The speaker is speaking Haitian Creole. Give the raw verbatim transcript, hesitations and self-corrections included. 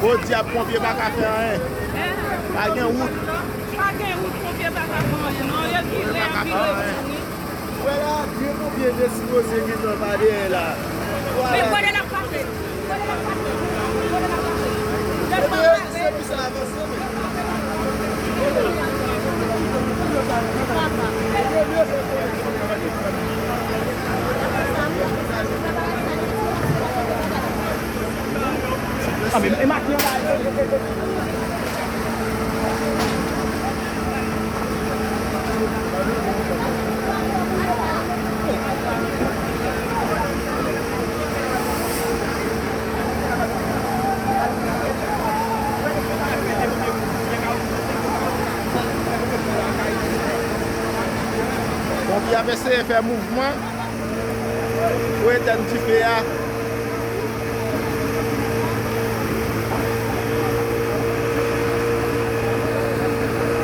Jodi a, ponpye pa ka fè anyen. Pa gen wout. Pa gen wout, ponpye pa ka fè anyen. Non, yo vire, yo vire. Wè la, de ponpye te sipoze gentan pa dèyè la. Men kote l ap pase? Kote l ap pase? Kote l ap pase? Epi, se pou sa avanse, men. Ponpye ap eseye fè mouvman pou etèn dife a.